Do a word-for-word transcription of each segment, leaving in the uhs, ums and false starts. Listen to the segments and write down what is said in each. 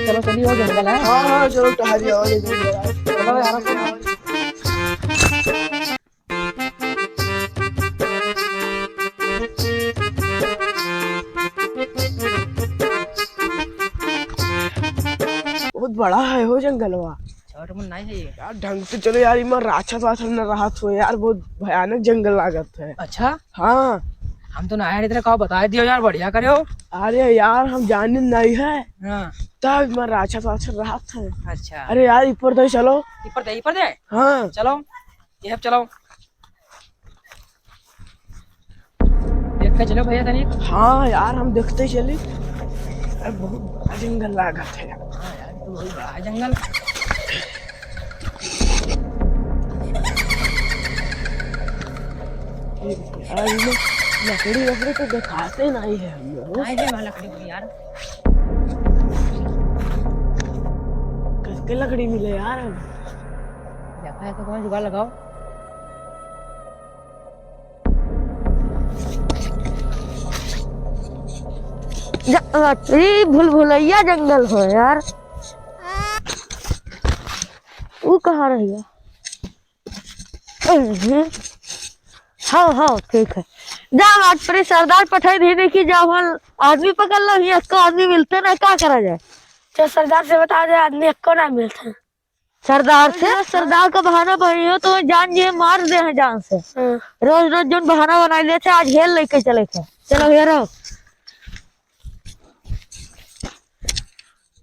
चलो, चलिए, हो जंगल है। हाँ, हाँ, चलो, टहलिए, और ये जंगल है। चलो यार। बहुत बड़ा है हो जंगलवा। छोट मुन नहीं है ये। यार, ढंग से चलो यार, इमा राक्षस वाक्षस न रहत हो यार, बहुत भयानक जंगल लागत है। अच्छा? हाँ। हम तो ना आए रहे, तेरे का बताए दियो यार, बढ़िया करे हो। अरे यार, हम जाने नहीं है। हाँ। तब इमा राक्षस वाक्षस रहत है। अच्छा। अरे यार, ऊपर दे चलो। ऊपर दे, ऊपर दे? हाँ। चलो, ये अब चलो। देखते चलो भैया तनी। हाँ यार, हम देखते चली। अरे, बहुत बड़ा जंगल लागत है। हाँ यार, तो वही बड़ा जंगल। यार, ये लकड़ी वकड़ी तो दिखाते नहीं है हम लोग। नहीं है वहाँ लकड़ी वकड़ी यार। किसके लकड़ी मिले यार? देखा है तो कौन जुगाड़ लगाओ। जा, ई भूलभुलैया जंगल हो यार। ऊ कहाँ रह गया? हम्म। हाँ, हाँ, ठीक है। जा, आज पर सरदार पठाई दे, देखी, जा, वहाँ आदमी पकड़ लो, ये एक्को आदमी मिलते ना, का करा जाए? तो सरदार से बता दे, आदमी एक्को ना मिलते। सरदार से, सरदार का बहाना बनी हो तो जान जे मार दे हैं जान से। हाँ। रोज रोज जोन बहाना बनाई लेते, आज हेल लेके चले थे। चलो, हेरो।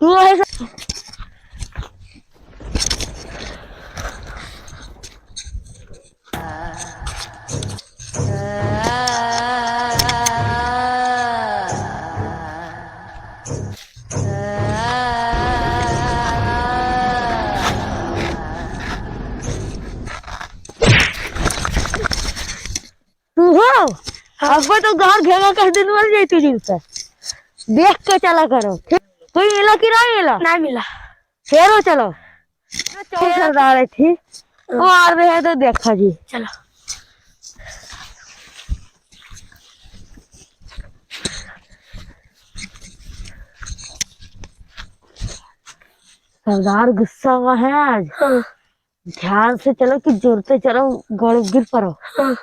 तू है स- तू हो? हाँ। अब तो घर घेरा कह दिन मर जाई तू जिनसे। देख के चला करो। ठीक? कोई मिला कि ना मिला? ना मिला। फेरो चलो। चलो सरदार है, ठीक? हाँ। वो आ रहे हैं तो देखा जी। चलो। सरदार गुस्सा हुआ है आज। हाँ। ध्यान से चलो कि जोरते चलो, गोड़ गिर पड़ो। हाँ।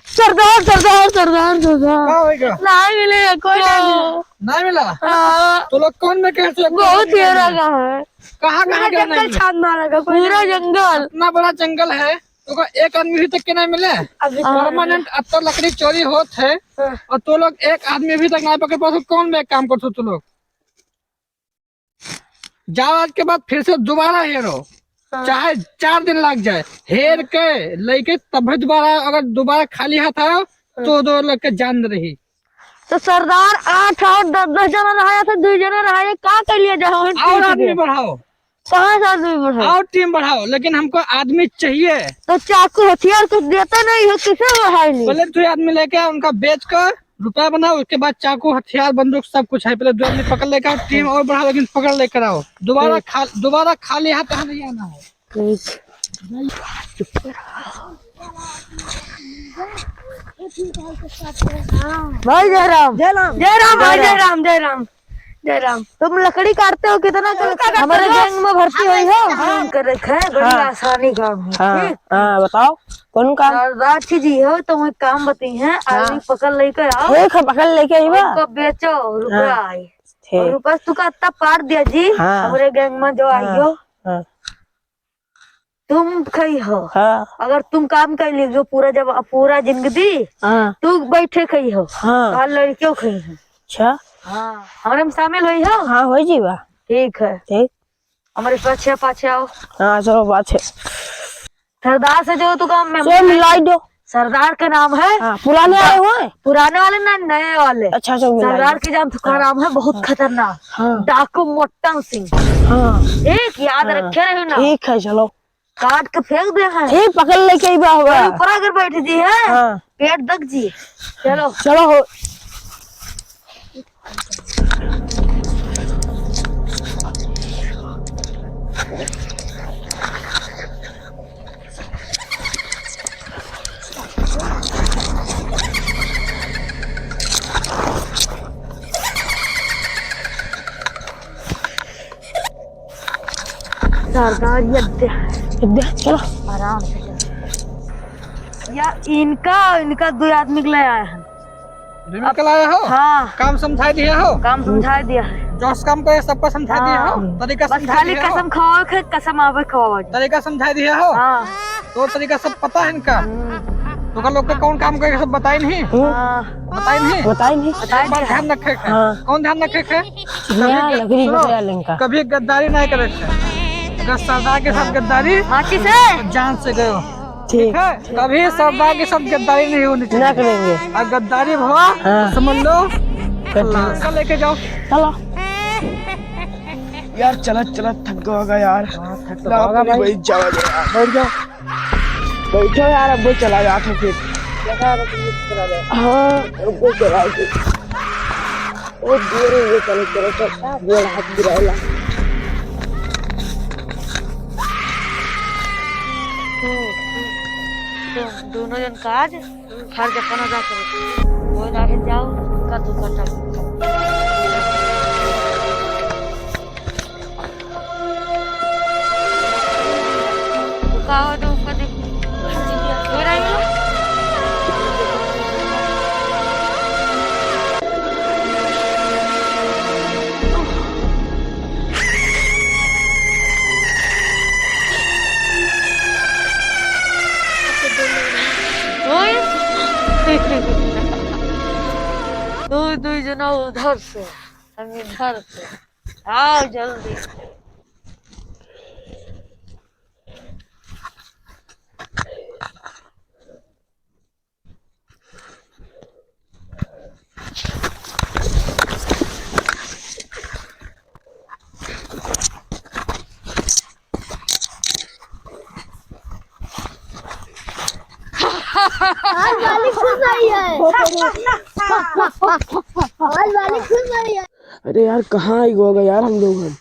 सरदार, सरदार, सरदार, सरदार। का होइगा? नाहीं मिले, कोई नाहीं मिले। नाहीं मिला? हाँ। तो लोग कौन में कैसे बहुत हेरा का है। कहाँ, कहाँ पूरा गया जंगल नहीं? छान मारा का, कोई पूरा नहीं मिला। जंगल। इतना बड़ा जंगल है, तो का एक आदमी भी तक के नहीं मिले? अभी हाँ। Permanent अत्ता लकड़ी चोरी होत है, हाँ। और तो लोग एक आदमी भी तक नहीं पकड़ पाओ, तो कौन में काम करते हो तो लोग? जाओ, आज के बाद फिर से दोबारा हेरो, हाँ। चाहे चार दिन लग जाए, हेर के लेके तब भी दोबारा, अगर दोबारा खाली हाथ आओ, तो हाँ। दो लोग के जान रही। तो सरदार, आठ, आठ, दस, दस जना रहा था, दो जना रहा, ये का कर लिया जाए, हम और पीट आदमी गए। बढ़ाओ। कहाँ से आदमी बढ़ाओ? और team बढ़ाओ, लेकिन हमको आदमी चाहिए। तो चाकू हथियार कुछ देते नहीं हो, किसे बढ़ाए नहीं? पहले दो आदमी लेके उनका बेच कर रुपया बनाओ, उसके बाद चाकू, हथियार, बंदूक सब कुछ है। पहले दो आदमी पकड़ लेकर आओ, team और बढ़ाओ, लेकिन पकड़ लेकर आओ। दोबारा ठीक। खा-, दोबारा खाली हाथ यहाँ नहीं आना है। ठीक। भाई जय राम। जय राम। जय राम, भाई जय राम। जय राम, जय राम। जय राम। तुम लकड़ी काटते हो, कितना कर-, हमारे gang में भर्ती हुई हो? काम कर रखे हैं, बड़ी हाँ। आसानी काम है। हाँ, ठीक? हाँ, बताओ। कौन काम? सरदार जी हो, तुम एक काम बताई हैं, हाँ। आदमी पकड़ लेके आओ। ठीक है, पकड़ लेके आई बा। उनको बेचो, रुपया हाँ। आई। ठीक। और रुपया तुका इतना पार दिया जी, हाँ। हमरे gang में जो हाँ। आई हो। हाँ। तुम खई हो। हाँ। अगर तुम काम कर ली जो पूरा, जब पूरा जिंदगी हाँ। तू बैठे खई हो। हाँ। और लड़कियों खई हो। अच्छा। हाँ, हमरे में शामिल हुई हो। हाँ, हो जी बा। ठीक है। ठीक। हमरे पाछे, पाछे आओ। हाँ, चलो पाछे। सरदार से जो तू काम में चलो मिलाई दो। सरदार के नाम है। हाँ, पुराने वाले हुए? पुराने वाले ना, नए वाले। अच्छा, अच्छा, मिलाई सरदार दो। के जान तू का हाँ। नाम है, बहुत हाँ। खतरनाक। हाँ। डाकू मोटन सिंह। हाँ। एक याद हाँ। रखे रहे ना। ठीक है, चलो। काट के फेंक दे हैं। ठीक, पकड़ लेके ही बा होगा। ऊपर अगर बैठ जी है, हाँ। पेट दक जी। चलो। चलो हो। सरदार, ये दे। ये दे, चलो। आराम से चलो। या इनका, इनका दो आदमी के ले आए हैं। रिमिकल आया हो? हाँ। काम समझाई दिया हो? काम समझाई दिया है। जोस काम करे सबका समझाई दिया हो? हाँ। तरीका बस समझाई खाली दिया हो? कसम खावा के, कसम आवे खावा। तरीका समझाई दिया हो? हाँ। तो तरीका सब पता है इनका? हम्म। तो लोग के कौन काम करे सब बताई नहीं? हाँ। बताई नहीं? बताई नहीं। बताई एक बार दिया। ध्यान रखे के। हाँ। कौन ध्यान रखे के? यहाँ कभी लकड़ी सुनो, पकड़ा लंका। कभी गद्दारी नहीं करे के। अगर सरदार के साथ गद्दारी, हाँ, किसे? तो जान से गयो। ठीक। ठीक है? कभी सरदार के साथ गद्दारी नहीं होनी चाहिए। ना करेंगे। और गद्दारी भवा, हाँ। समझ लो, कद्दारी। अल्लाह का लेके जाओ। चलो। यार, चलत चलत थक गवा यार। हाँ, थक तो लाओ, गवा अपनी भाई। बैठ जाओ यार। बैठ जाओ। बैठो यार, अब वो चला जात है फिर। हाँ, अब वो चला जाए। ओ, देर हो गई, चलो, चलो, चलो। गोड़ हाथ गिराएला। तो, तो, दोनों जन काज फर्ज अपना जा करो। वो आगे जाओ, उनका तू कटा। तो का हो तो उसका देख। हो रहा है ना? ओए। दो, दो जना उधर से, हम इधर से। आओ जल्दी। आज मालिक खुश नहीं है। आज मालिक खुश नहीं है। अरे यार, कहाँ आई गो गए यार हम लोग हम?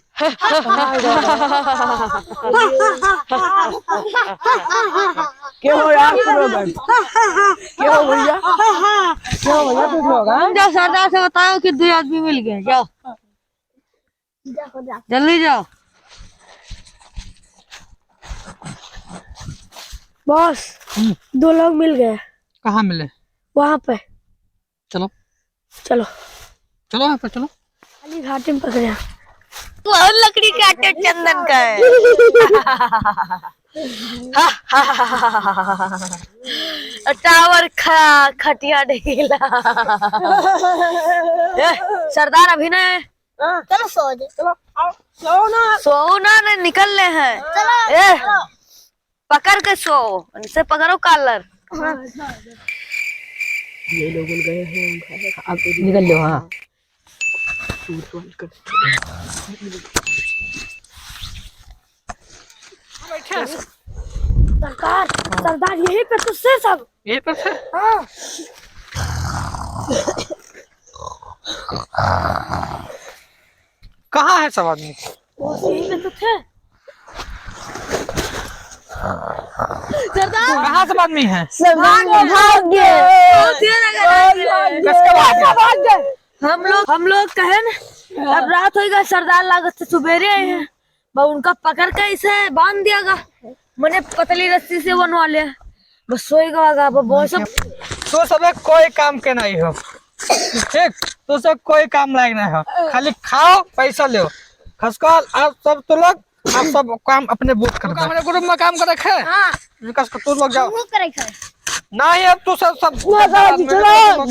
के हो यार तुम लोग? के हो भैया? के हो भैया तुम लोग, हाँ? जाओ सरदार से बताओ कि दो आदमी मिल गए, जाओ। जल्दी जाओ। बॉस, हम्म। दो लोग मिल गए। कहाँ मिले? वहाँ पे। चलो। चलो। चलो वहाँ पे, चलो। खाली घाटी में पकड़े हैं। बहुत लकड़ी काटे चंदन का है। टावर खा, खटिया ढीला। ए, सरदार अभी ना है। हाँ। चलो सो जाए। चलो, आओ, सो ना। सो ना, नहीं निकल ले हैं। चलो, ए, चलो। पकड़ के सो, इनसे पकड़ो कॉलर। हाँ। ये लोग गए हैं, उनका है। आप निकल लो, हाँ। सूट वाली कर। बैठे हैं। सरदार, सरदार, यहीं पे तो से सब। यहीं पे थे? हाँ। कहाँ है सब आदमी? वो यहीं पे तो थे। सरदार। कहाँ सब आदमी है? सरदार भाग गए। भाग गए। बहुत देर लगा भाग गए। किसके भाग गए? भाग गए। हम लोग, हम लोग कहे न, अब रात होइगा, सरदार लागत से सुबेरे आए हैं। बस उनका पकड़ के इसे बांध दिया गा, मने पतली रस्सी से बनवा ले। बस सोई गवा गा, अब बहुत सब। तो सबे कोई काम के नहीं हो, ठीक? तो सब कोई काम लायक नहीं हो, खाली खाओ, पैसा लेओ। खसकल, आप सब तो लोग, आप सब काम अपने बूथ कर दो। अपने ग्रुप में काम करे खे? हाँ। विकास को तू लोग जाओ। हम लोग करे खे। नहीं, अब तू सब, सब ना, ना, चलो।